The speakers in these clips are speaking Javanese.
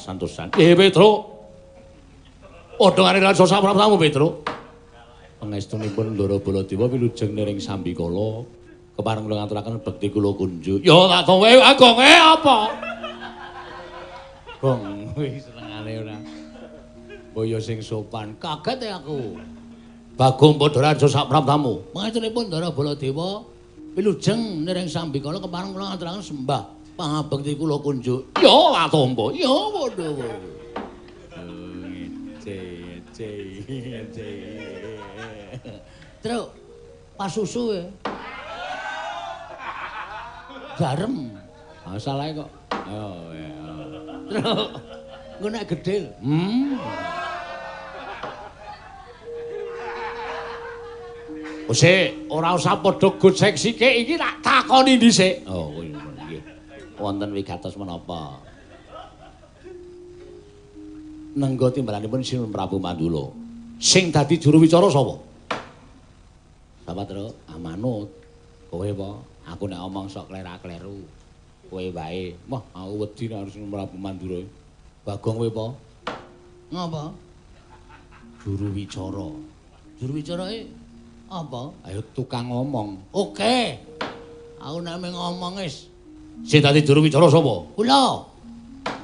kasantosan. Petro. Padha karo raja sapraptamu, Petro. Pangestunipun Ndara Baladewa wilujeng niring sambikala kepareng kula ngaturaken bekti kula kunjuk. Ya tak kowe Agung, apa? Gong, kuwi senengane ora. Boyo sing sopan, kaget ya aku. Bagong padha raja sapraptamu. Pangestunipun Ndara Baladewa wilujeng niring sambikala kepareng kula ngaturaken sembah pangabekti kula kunjuk. Ya tak tampa. Ya padha kowe. Ngece, ngece. Truk, pasusu ya. Garam. Masalahe kok. Oh ya. Truk, engko nek gedhe. Wis, ora usah padha gocek sike iki tak takoni dhisik. Oh, nggih. Wonten wigatos menapa? Nenggo timbalanipun Sinuwun Prabu Mandula. Sing dadi juru wicara sapa? Sapa, Truk? Amanut. Kowe apa? Aku nek omong sok klera-kleru. Kowe wae. Wah, aku wedi nek Sinuwun Prabu Mandura. Bagong kowe apa? Ngapa? Juru wicara. Juru wicarae apa? Ayo tukang ngomong. Oke. Aku nek mung ngomong wis. Sing dadi juru wicara sapa? Kula.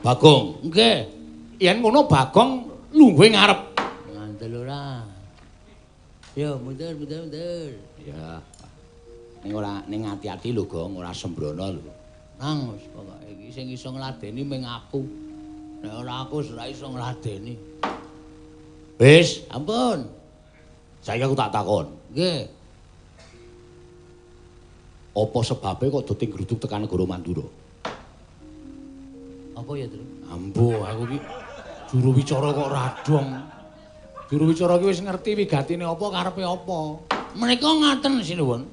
Bagong. Nggih. Yen ngono Bagong lungguhe ngarep. Ngandel ora. Yo mundur mundur mundur. Ya. Ning ora ning ati-ati lho, Gong, ora sembrono lho. Nang wis pokoke iki sing iso ngladeni mung aku. Nek ora aku ora iso ngladeni. Wis, ampun. Saiki aku tak takon. Nggih. Apa sebabe kok do tingruduk tekan negara Mandura? Apa ya, Tru? Ambo, aku iki juru wicara kok radong. Juru wicara iki wis ngerti wigatine apa, karepe apa. Menika ngaten sinuwun.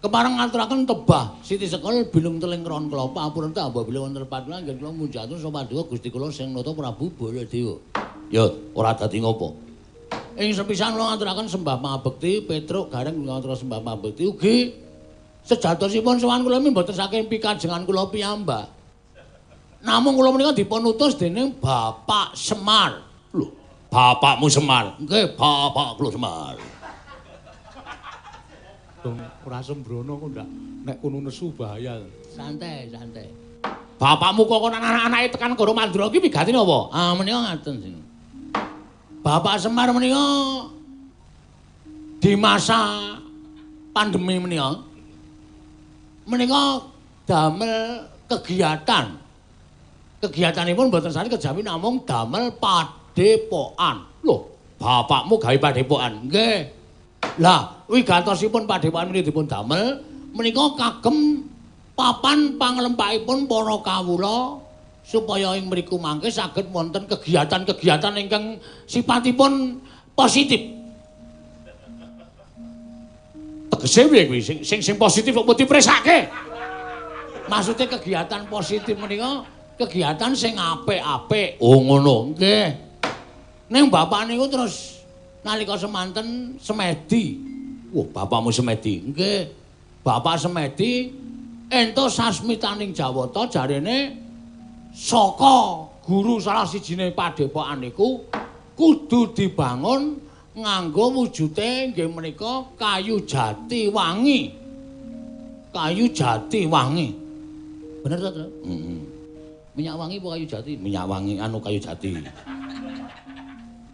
Kepareng ngaturaken tebah siti sekol bilung teling ron klapa apurenta apabila wonten lepat kula nggih kula munjatun sapa paduka Gusti kula sing nata Prabu Baladewa. Ya, ora dadi ngopo. Ing sepisan kula ngaturaken sembah pangabekti Petruk Gareng kula ngaturaken sembah pangabekti ugi sejatosipun sowan kula mboten saking pikajengan kula piyambak. Namung kula menika dipun utus dening Bapak Semar. Lho, bapakmu Semar? Nggih, bapak kula Semar. Dong, ora sembrono kok ndak nek kono nesu bahaya. Santai, santai. Bapakmu kok kon anak-anake tekan negara Mandura iki wigatine apa? Ah, menika ngaten sing. Bapak Semar menika di masa pandemi menika menika damel kegiatan. Kegiatanipun mboten sami kejawi namung damel padepokan. Lho, bapakmu gawe padepokan? Nggih. Lah, wigatosipun padepokan menika dipun damel menika kagem papan panglempahipun para kawula supaya ing mriku mangke saged wonten kegiatan-kegiatan ingkang sipatipun positif. Tegese piye kuwi? Sing positif kok dipresake? Maksude kegiatan positif menika kegiatan sing apik-apik. Oh ngono. Nggih. Ning bapak niku terus nalika semanten semedi. Wah, bapakmu semedi? Nggih. Bapak semedi entuk sasmitaning Jawata jarene saka guru salah sijine padepokan niku kudu dibangun nganggo wujute nggih menika kayu jati wangi. Kayu jati wangi. Bener to, Tru? Heeh. Minyak wangi apa kayu jati? Minyak wangi anu kayu jati.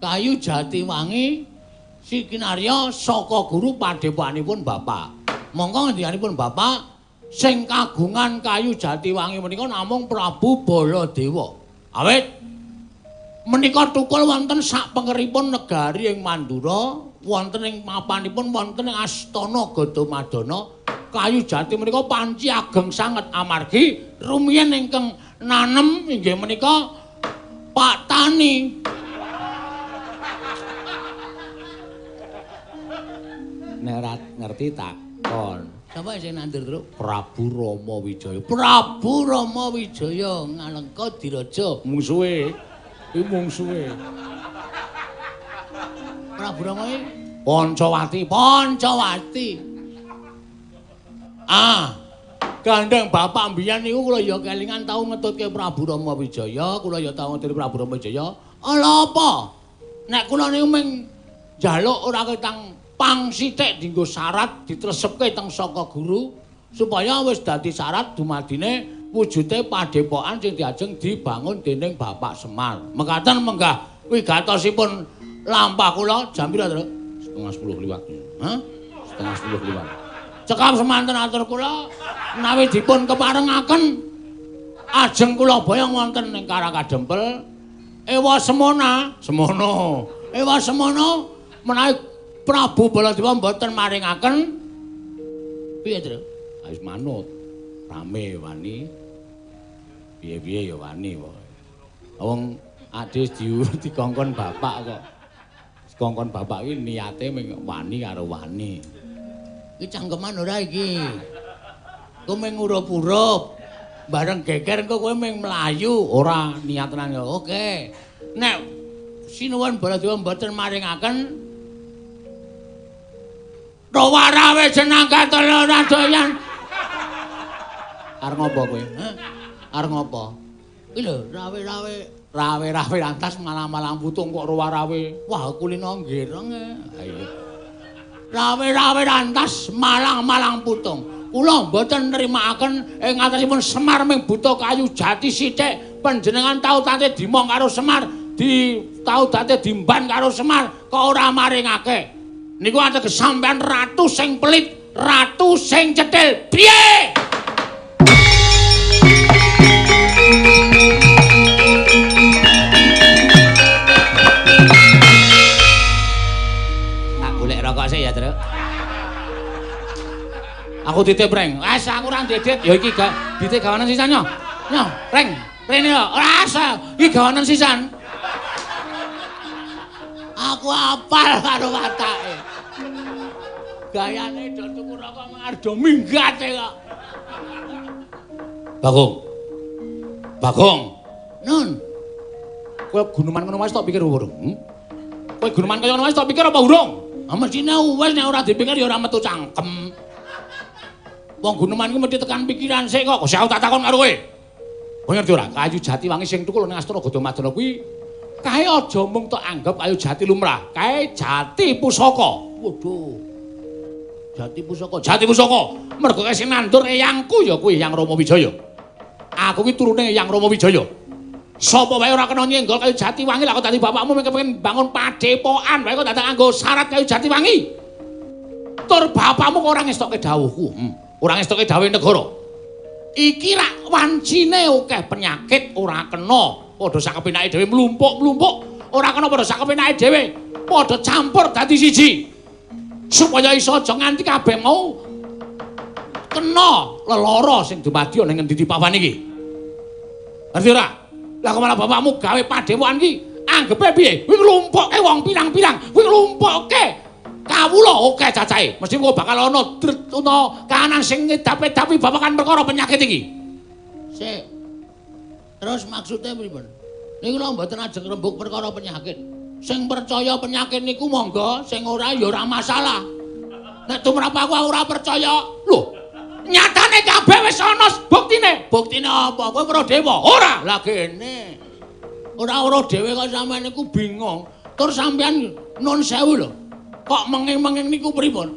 Kayu jati wangi sikinarya saka guru padepokanipun bapak. Mongko ngendikanipun bapak sing kagungan kayu jati wangi menika namung Prabu Baladewa. Awit menika tukul wonten sak pengeripun negari ing Mandura, wonten ing mapanipun wonten ing Astana Gadamadana. Kayu jati menika panci ageng sanget amargi rumiyin ingkang nanem inggih menika Pak Tani. Nek ora ngerti takon. Sapa sing nandur, Truk? Prabu Rama Wijaya. Prabu Rama Wijaya ngalengka diraja. Mungsuhe. Iki mungsuhe. Prabu Rama iki Pancawati, Pancawati. Ah. Gandeng bapak mbiyen niku kula ya kelingan tau ngetutke Prabu Rama Wijaya, kula ya tau ngetutke Prabu Rama Wijaya. Ala apa? Nek kula niku mung njaluk ora ketang pang sithik dienggo syarat ditresepke teng saka guru supaya wis dadi syarat dumadine wujute padepokan sing diajeng dibangun dening Bapak Semar. Mekaten menggah wigatosipun lampah kula jam pira, Tru? 9:30 liwat. Hah? 9:30 liwat. Cekap semanten atur kula menawi dipun keparengaken ajeng kula boyong wonten ing Karakadempel. Ewa semana, semono. Ewa semono menawi Prabu Baladewa mboten maringaken piye, Tru? Wis manut. Rame wani. Piye-piye ya wani pokoke. Wong adis dikongkon bapak kok. Dikongkon bapak iki niate mung wani karo wani. Iki cangkeman ora iki. Kowe mung urup-urup. Bareng geger engko kowe mung mlayu, ora niat tenan ya. Oke. Nek Sinuwun Baladewa mboten maringaken Rawarawe jenang katon ora doyan. Arep ngopo kowe? Hah? Arep ngopo? Iki lho, rawe-rawe, rawe-rawe rantas malang-malang putung kok rawe-rawe. Wah, kulino nggereng. Ayo. Rawe-rawe rantas malang-malang putung. Kula mboten nrimakaken ing atasipun Semar ming buta kayu jati sithik. Panjenengan tau tate dimong karo Semar, di tau tate dimban karo Semar, kok ora maringake. Niku ateges sampean ratu sing pelit, ratu sing cetil. Piye? Tak golek rokok sik ya, Truk. Aku titip, Reng. Wes aku ora ndedit. Ya iki gak ditip gawanen sisan yo. Yo, Reng, rene yo. Ora asa, iki gawanen sisan. Aku apal karo watake. Gayane do tuku rokok ardo minggate kok. Bagong. Bagong. Nun. Kowe guneman ngono wae tok pikir urung? Kowe guneman kaya ngono wae tok pikir apa urung? Ah mestine wis nek ora dipikir ya ora metu cangkem. Wong guneman ku mesti tekan pikiran sik kok. Kok aku tak takon karo kowe. Kowe ngerti ora? Kayu jati wangi sing tukul ning Astana Gadamadana kuwi kae aja mung tok anggap kayu jati lumrah, kae jati pusaka. Waduh. Jati pusaka, jati pusaka. Mergo kae sing nandur eyangku ya kuwi Eyang Rama Wijaya. Aku ki turune Eyang Rama Wijaya. Sapa wae ora kena nyenggol kayu jati wangi lah kok dadi bapakmu mung kepengin bangun padepokan wae kok dadak nganggo syarat kayu jati wangi. Tur bapakmu kok ora ngestokke dawuhku. Ora ngestokke dawuhe negara. Iki rak wancine akeh penyakit ora kena. Padha sak kepenake dhewe mlumpuk-mlumpuk, ora kena padha sak kepenake dhewe, padha campur dadi siji. Supaya iso aja nganti kabeh mau kena lelara sing dumadi ana ing ngendi papan iki. Ngerti ora? Lah kok malah bapakmu gawe padepokan iki anggepe piye? Kuwi nglumpukke wong pirang-pirang, kuwi nglumpukke kawula akeh cacahe. Mesti kok bakal ana kahanan sing ngedap-edapi babagan perkara penyakit iki. Sik. Terus maksudnya pripun? Niku lho mboten ajeng rembug perkara penyakit. Sing percaya penyakit niku monggo, sing ora ya ora masalah. Nek tumrap aku ora percaya. Lho, nyatane kabeh wis ana buktine. Buktine apa? Kowe weruh dewa? Ora. Lah kene. Ora weruh dhewe kok sampean niku bingung. Tur sampean nun sewu lho. Kok menging-menging niku pripun?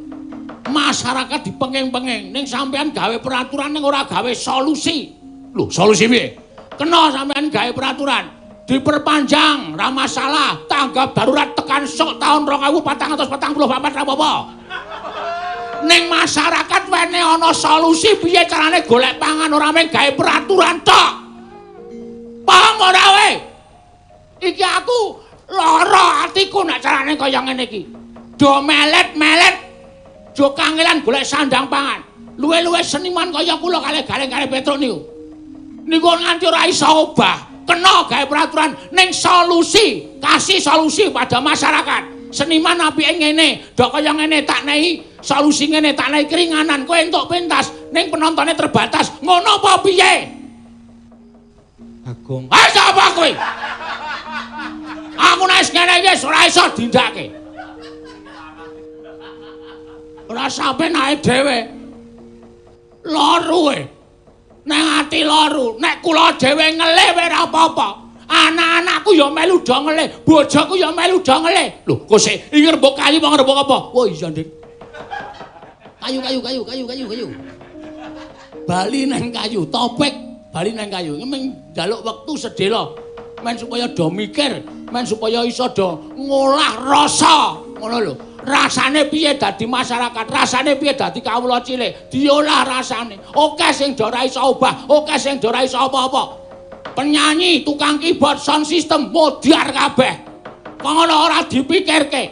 Masyarakat dipenging-penging ning sampean gawe peraturan ning ora gawe solusi. Lho, solusi piye? Kena sampean gawe peraturan diperpanjang, ra masalah, tanggap darurat tekan sok tahun 2444 ra apa-apa. Ning masyarakat wene ana solusi piye carane golek pangan ora mung gawe peraturan tok. Paham ora kowe? Iki aku lara atiku nek carane kaya ngene iki. Do melet-melet, do kangelan golek sandang pangan. Luwe-luwe seniman kaya kula kalih gareng-gareng Petruk niku. Niku nganti ora iso obah. Kena gawe peraturan ning solusi, kasih solusi pada masyarakat. Seniman apike ngene, dok kaya ngene tak nei solusi ngene, tak nei keringanan, kowe entuk pentas ning penontonnya terbatas. Ngono apa piye? Bagong. Ah sapa kowe? Aku nek ngene iki wis ora iso dindake. Ora sampe naik dhewe. Loro kowe. Nang ati loro, nek kula dhewe ngelih wae ora apa-apa. Anak-anakku ya melu do ngelih, bojoku ya melu do ngelih. Lho, kok sik iki rembug kayu apa rembug apa? Wah, iya, Dik. Kayu kayu kayu kayu kayu kayu. Bali nang kayu, topik bali nang kayu. Meng njaluk wektu sedhela. Men supaya do mikir, men supaya iso do ngolah rasa. Ngono lho. Rasane piye dadi masyarakat, rasane piye dadi kawula cilik, diolah rasane. Oke sing do ora iso obah, oke sing do ora iso apa-apa. Penyanyi, tukang keyboard, sound system modar kabeh. Kok ngono ora dipikirke.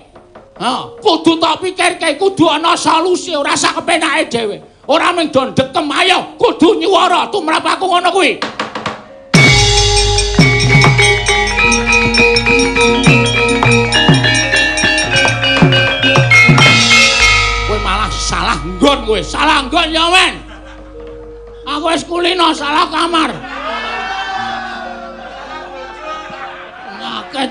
Ha, kudu tok pikirke, kudu ana solusi, ora sak kepenake dhewe. Ora mung do ndekem, ayo kudu nyuwara tumrap aku ngono kuwi. Kowe malah salah nggon kowe, salah nggon ya men. Aku wis kulino salah kamar. Ngaket.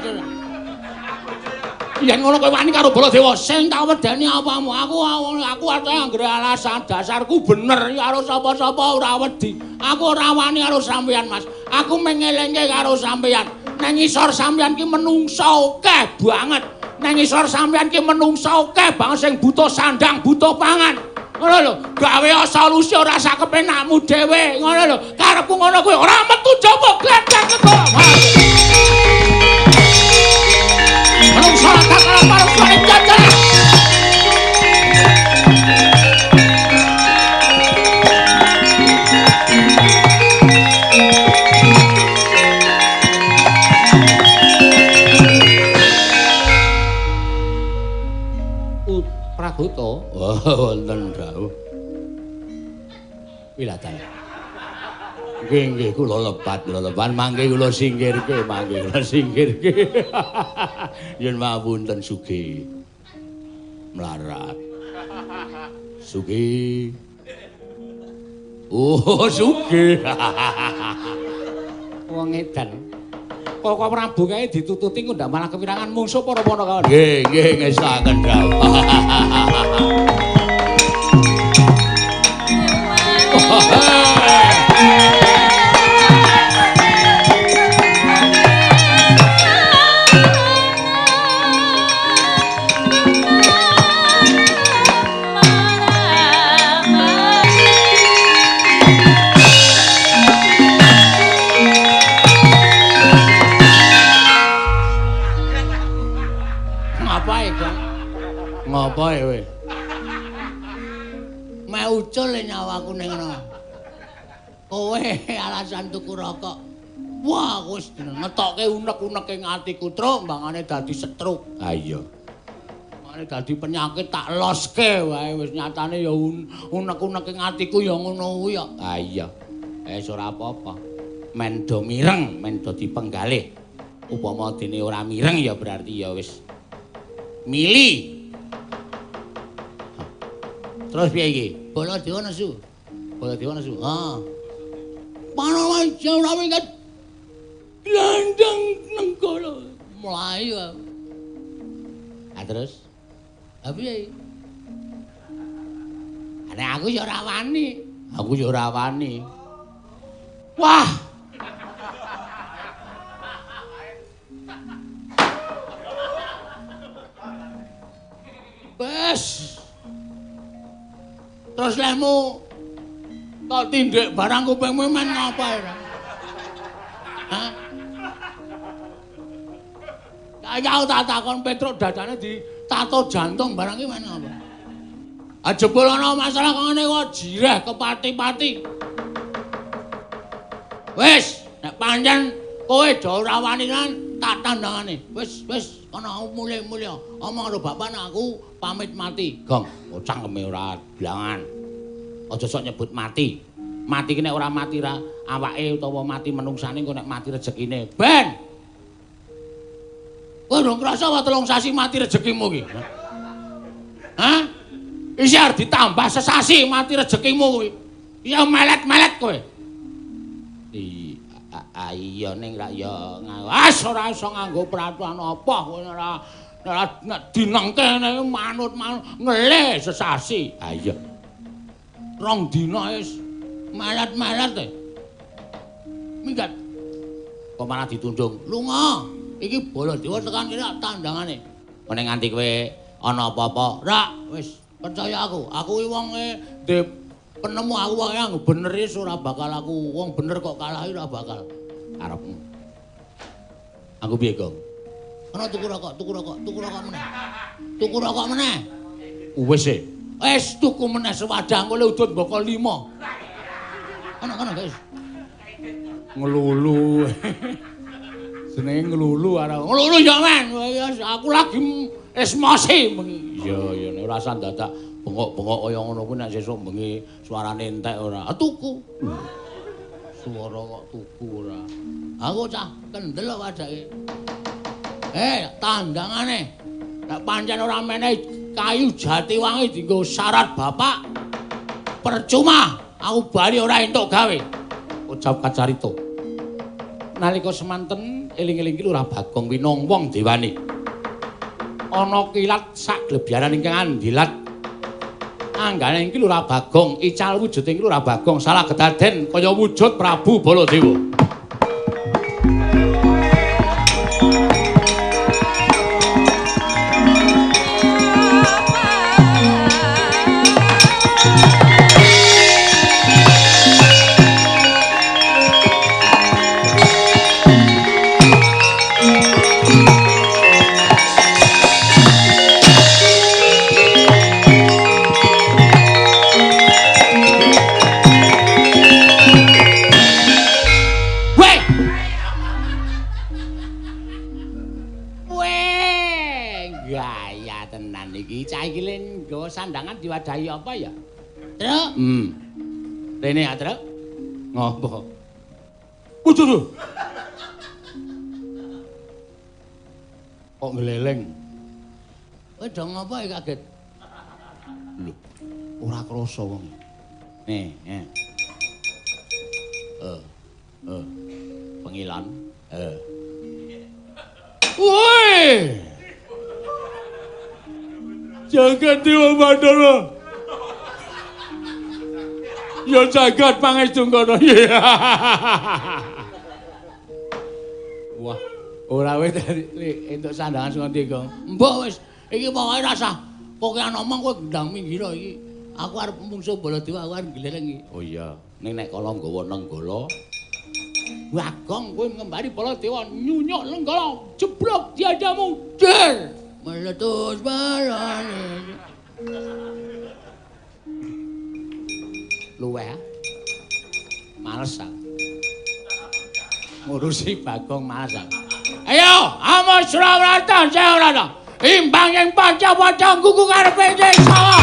Yen ngono kowe wani karo Baladewa, sing tak wedeni apamu? Aku ate anggere alasan dasarku bener karo sapa-sapa ora wedi. Aku ora wani karo sampeyan, Mas. Aku mengelingke karo sampeyan. Nang ngisor sampeyan ki menungsa akeh banget. Nang ngisor sampeyan ki menungsa akeh banget sing butuh sandang, butuh pangan. Ngono lho, gawe solusi ora sak kepenakmu dhewe, ngono lho. Karepku ngono kuwi ora metu jaba gledek kok. Menungsa tak kalah parung suwane jajal. Pragoto, wonten dawuh. Wilatan. Nggih nggih kula lepat, kula lepat mangke kula singkirke, mangke kula singkirke. Yen mapunten sugih. Melarat. Sugih. Oh, sugih. Wong edan. Kok Prabu kae ditututi kok ndak malah kepirangan mungsuh para Panakawan. Nggih, nggih ngesaken dawuh. Ngopo kowe? Meh ucul nyawaku ning ngono. Kowe alasan tuku rokok. Wah, wis ngetokke unek-uneke ing atiku, Truk, mbangane dadi stroke. Ha iya. Mbangane dadi penyakit tak loske wae wis nyatane ya unek-unek ing atiku ya ngono kuwi ya. Ha iya. Wis ora apa-apa. Men do mireng, men do dipenggalih. Upama dene ora mireng ya berarti ya wis mili. Terus piye iki? Baladewa nesu. Baladewa nesu. Ha. Panawaja ora minggat. Glandang nenggala mlayu. Ha terus? Ha piye iki? Nek aku ya ora wani. Aku ya ora wani. Wah. Wes. Terus lehmu tok tindik barang kupingmu men ngapa ora? Hah? Saiki aku tak takon Petruk dadane ditato jantung barang iki men ngapa? Ah jebul ana masalah kok ngene kok jireh kepati-pati. Wis, nek pancen kowe do ora wani kan tak tandangane. Wis, wis kono mulih-mulih. Omong karo bapak nek aku pamit mati. Gong, cangkeme ora blangan. Aja sok nyebut mati. Mati ki nek ora mati ra awake utawa mati menungsane engko nek mati rezekine. Ben. Kowe durung krasa apa 3 sasi mati rezekimu ki? Hah? Isih arep ditambah sesasi mati rezekimu kuwi. Ya melet-melet kowe. Iya ning rak ya as ora iso nganggo peraturan apa kowe ora nek dinengke manut-manut ngelih sesasi. Ha iya. 2 dina wis Malat-malat e. Minggat. Kok malah ditundung. Lunga. Iki Baladewa tekan kene tandangane. Nek nganti kowe ana apa-apa, rak wis percaya aku. Aku iki wonge ndek penemu aku wong yang bener wis ora bakal aku. Wong bener kok kalah ora bakal. Karepmu. Aku piye, Gong? Ana tuku rokok, tuku rokok, tuku rokok meneh. Tuku rokok meneh. Wis e. Wis tuku meneh sewadah engko le udut mboko 5. Ana-ana, guys. Ngelulu. Jenenge ngelulu arep. Ngelulu ya, men. Aku lagi esmosi bengi. Iya, iya nek ora usah dadak bengok-bengok kaya ngono kuwi nek sesuk bengi suarane entek ora. Tuku. Suara kok tuku ora. Aku cah kendel kok wadake. Tandangane. Nek pancen ora menehi kayu jatiwangi dienggo syarat bapak. Percuma aku bali ora entuk gawe. Ucap kacarita. Nalika semanten eling-eling ki Lurah Bagong winong wong dewane. Ana kilat sak glebyaran ingkang andilat. Anggane iki Lurah Bagong, ical wujude iki Lurah Bagong salah kedaden kaya wujud Prabu Baladewa. Sandangan diwadahi apa ya? Truk. Rene ya, Truk. Ngopo? Wujud. Kok ngleleng? Kowe do ngopo iki kaget? Lho, ora krasa wong. Nih, eh. Pengilan. Woi! Jagat Dewa Bathara. Ya jagat pangestungkana. Wah, ora wis entuk sandangan sing ndi, Gong. Mbok wis, iki pokoke rasah kokean omong kowe gendang minggir iki. Aku arep mungsuh Baladewa, aku arep gleleng iki. Oh iya, ning nek kala nggawa Nenggala. Bagong kowe ngembari Baladewa nyunyuk Nenggala, jeblok diadamu. Der. Meletus balane. Luweh. Males aku. Ngurusi Bagong males aku. Ayo, amo Surawarta, Surawarta. Imbang ing panca-panca nggugu karepe desa.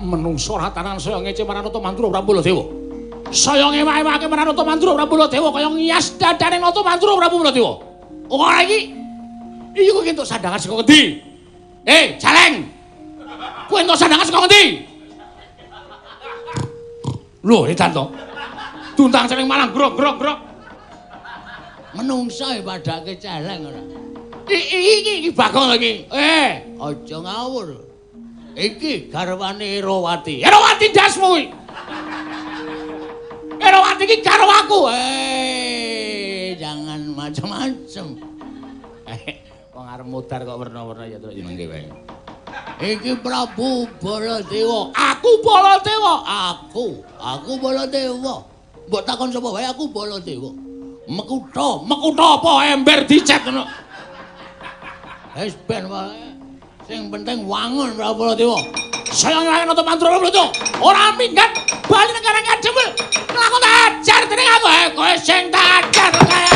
Menungso ratanan saya ngece marang Nata Mandura Prabu Baladewa. Saya ngewake-wake marang Nata Mandura Prabu Baladewa kaya ngias dadane Nata Mandura Prabu Baladewa. Ora iki. Iki kowe entuk sandangan saka ngendi? Celeng. Kowe entuk sandangan saka ngendi? Lho, edan to. Tuntang celeng malang grok-grok-grok. Menungso e padake celeng ora. Iki Bagong iki. Aja ngawur. Iki garwane Erawati. Erawati ndasmu kuwi. Erawati iki garwaku. Jangan macem-macem. Wong arep modar kok werna-werna ya terus jenenge wae. Iki Prabu Baladewa. Aku Baladewa. Aku Baladewa. Mbok takon sapa wae aku Baladewa. Mekutha, mekutha apa ember dicet ngono. Wis ben wae. Sing penting wangun Prabu Baladewa. Saya nglawan Nata Mandura Prabu Baladewa. Ora minggat bali negara ngademel. Kelakon tak ajar dening aku. Kowe sing tak ajar kaya.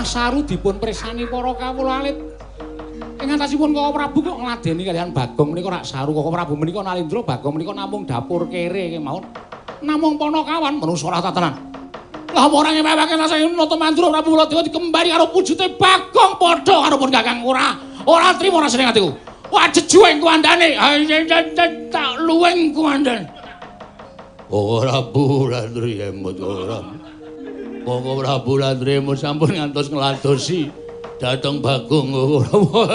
Ora saru dipun presani para kawula alit. Ing atasipun Koko Prabu kok ngladeni kaliyan Bagong menika rak saru. Koko Prabu menika Nalindra, Bagong menika namung dapur kere kemawon. Namung ponokawan manusa ora tatanan. Lah ora ngewewake rasane Nata Mandura Prabu Baladewa dikembari karo wujute Bagong padha karo pun Kakang ora. Ora trimo rasane atiku. Wah jejuweng kuwandane. Tak luweng kuwandane. Koko Prabu Landri emut ora. Koko Prabu Landri emut sampun ngantos ngladosi dhateng Bagong Koko Prabu.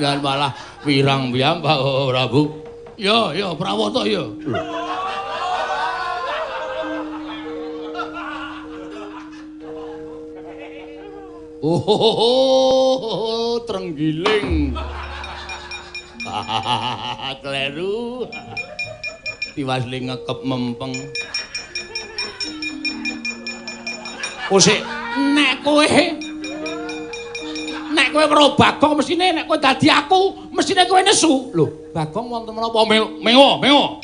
Jangan malah wirang piyambak Koko Prabu. Ya ya Prawata ya. Oh, trenggiling. Kleru. Tiwas le ngekep mempeng. Osik, nek kowe weruh Bagong mesthine nek kowe dadi aku, mesthine kowe nesu. Lho, Bagong wonten menapa? Mengo, mengo.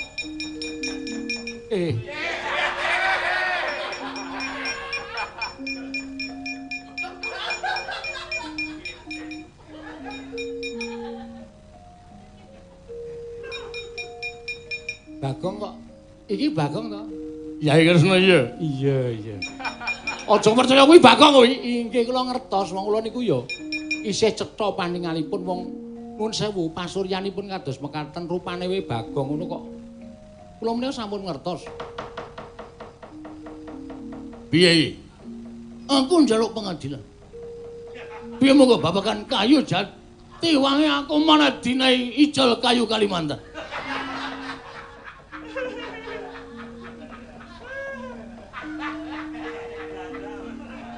Bagong kok iki Bagong to? Yai Kresna iya. Iya, iya. Aja percaya kuwi Bagong kuwi. Inggih kula ngertos wong kula niku ya isih cetha paningalipun wong nuwun sewu pasuryanipun kados mekaten rupane we Bagong ngono kok. Kula menika sampun ngertos. Piye iki? Aku njaluk pengadilan. Piye monggo babagan kayu jati wangi aku mana dinai ijol kayu Kalimantan.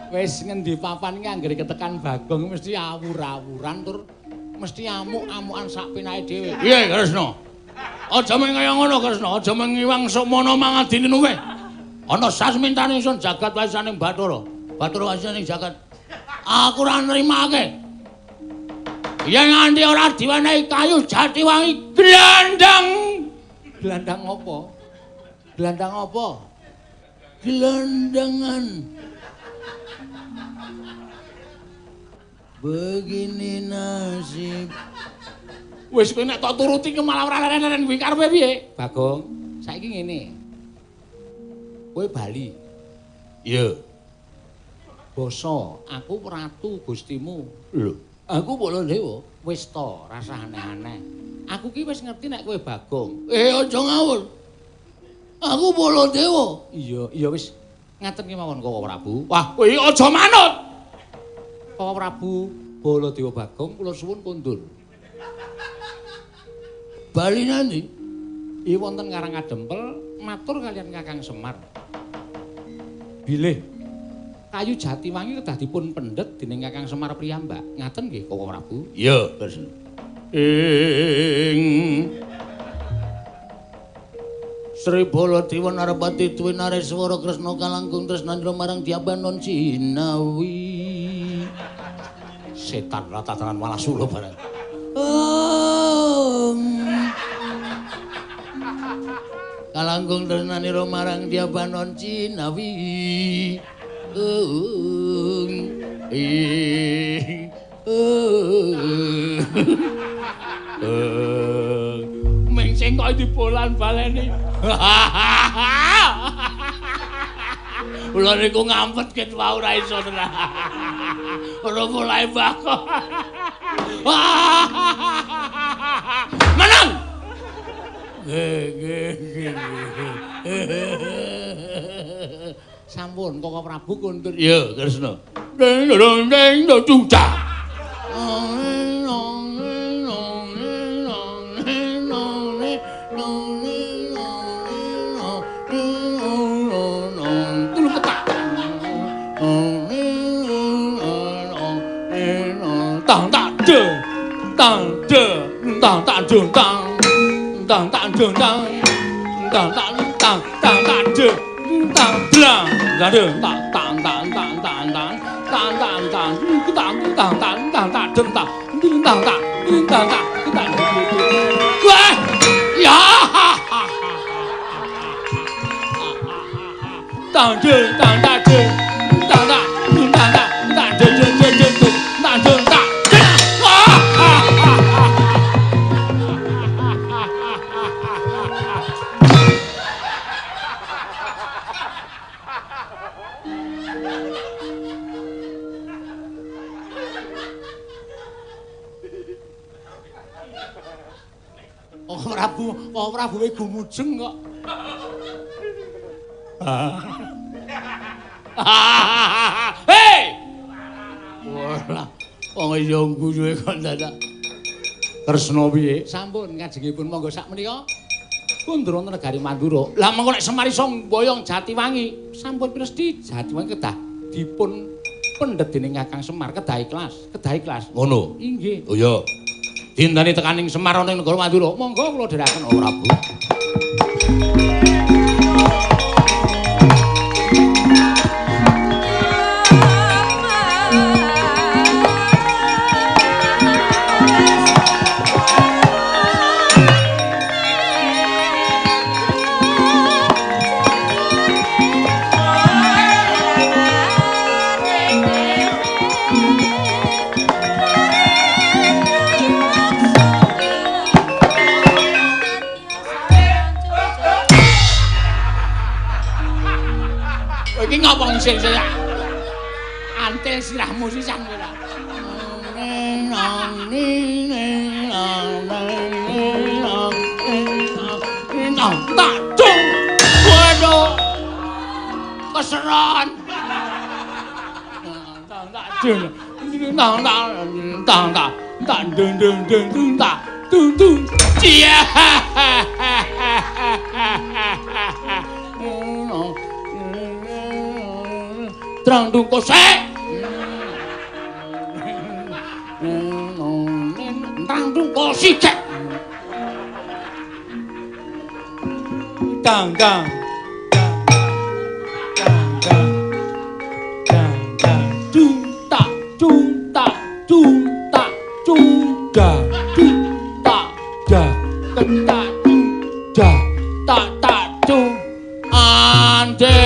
Wis ngendi papan iki anggere ketekan Bagong mesti awur-awuran tur mesti amuk-amukan sak penake dhewe. Piye Kresna? Aja mung kaya ngono Kresna, aja mung ngiwang sukmana mangadine luwih. Ana sasmintane ingsun jagat warisaning Bathara. Bathara warisaning jagat. Aku ora nrimake. Yen nganti ora diwenehi kayu jati wangi glandang. Glandang apa? Glandang apa? Glandangan. Begini nasib. Wis kowe nek tok turuti ki malah ora leren-leren kuwi karepe piye? Bagong, saiki ngene. Kowe bali. Iya. Basa, aku ratu Gustimu. Lho, aku Baladewa. Wis to, rasah aneh-aneh. Aku ki wis ngerti nek kowe Bagong. Aja ngawur. Aku Baladewa. Iya, iya wis. Ngaten ki mawon Koko Prabu. Wah, kowe aja manut. Koko Prabu Baladewa Bagong kula suwun kondur. Bali nanti? Iya wonten Karang Kadempel matur kaliyan Kakang Semar. Bilih kayu Jatiwangi kedah dipun pendhet dening Kakang Semar piyambak. Ngaten nggih Koko Prabu? Iya, Kresna. Ing Sri Baladewa Narpati Dwi Nareswara Kresna kalangkung tresnandra marang Dyabanon Jinawi. Setan ratatanan malah sula bareng. Kalangkung tresnanira marang Dyabanon Jinawi. Ming sing kok dibolan baleni. Kula niku ngampet ket wau ora iso tenan. Ora mulai bakok. Menang. Nggih, nggih. Sampun Koko Prabu kondur. Iya, Kresna. Ding dong ding dong cah. Tang tak de, tang de, tang tak de, tang, tang tak de, tang, tang tak tang, tang tak de, tang dlang, de, tang tang tang tang tang tang, tang tang tang, tang tang tang tang tak de, tang, tang tak, tang tak, tang. Wah, ya, tang de, tang tak de, tang tak, tang tak, tang de de de de. Prabu, kok Prabuwe gumujeng kok. Hei! Wah, wong iya guyuhe kok dadak. Kresna piye? Sampun kajengipun monggo sak menika kundur wonten negari Mandura. Lah mengko nek Semar iso mboyong Jatiwangi, sampun presti Jatiwangi kedah dipun pendhet dening Kakang Semar, kedah ikhlas, kedah ikhlas. Ngono. Inggih. Oh iya. Dinteni tekaning Semar ana ing negara Mandura. Monggo kula dherekaken Oh Prabu. Iki ngapa ngisin-isin? Antil sirahmu sisan kowe ta. Tak dung. Waduh. Keseron. Tak dung. Tak tak tak tak tak dung dung dung dung tak dung dung. Cia. Trang dung kosek. Trang dung kosek. Dang dang. Dang dang. Dang dang. Dung tak dung tak dung tak dung Da dung tak da tak dung da tak tak dung ande.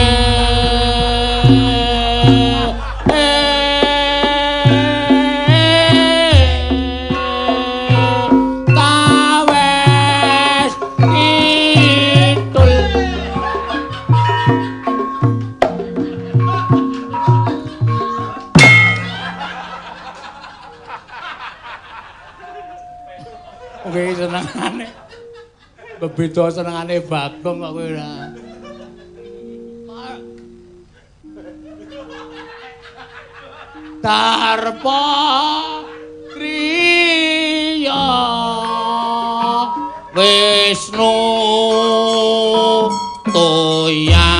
Tawes kidul. Oke, senengane. Bebeda senengane Bagong kok kowe ora. Darpa kriya Wisnu toya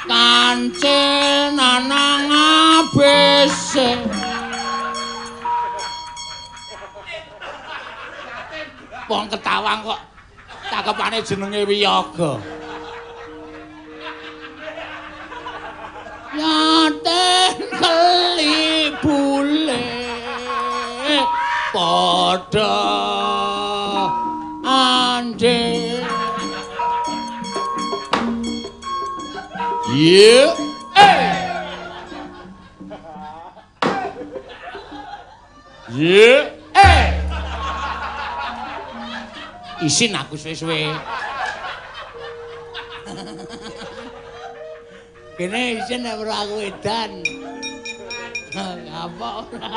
kancil nanang abese. Wong ketawang kok cakepane jenenge Wiyaga. Yaten kelibule padha ande. Ye. Ye. Isin aku suwe-suwe. Kene isin nek ora aku edan. Apa ora.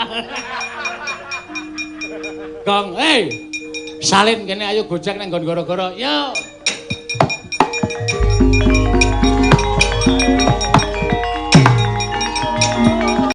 Gong, hey. Salin kene ayo gojek nang nggon gara-gara. Yo.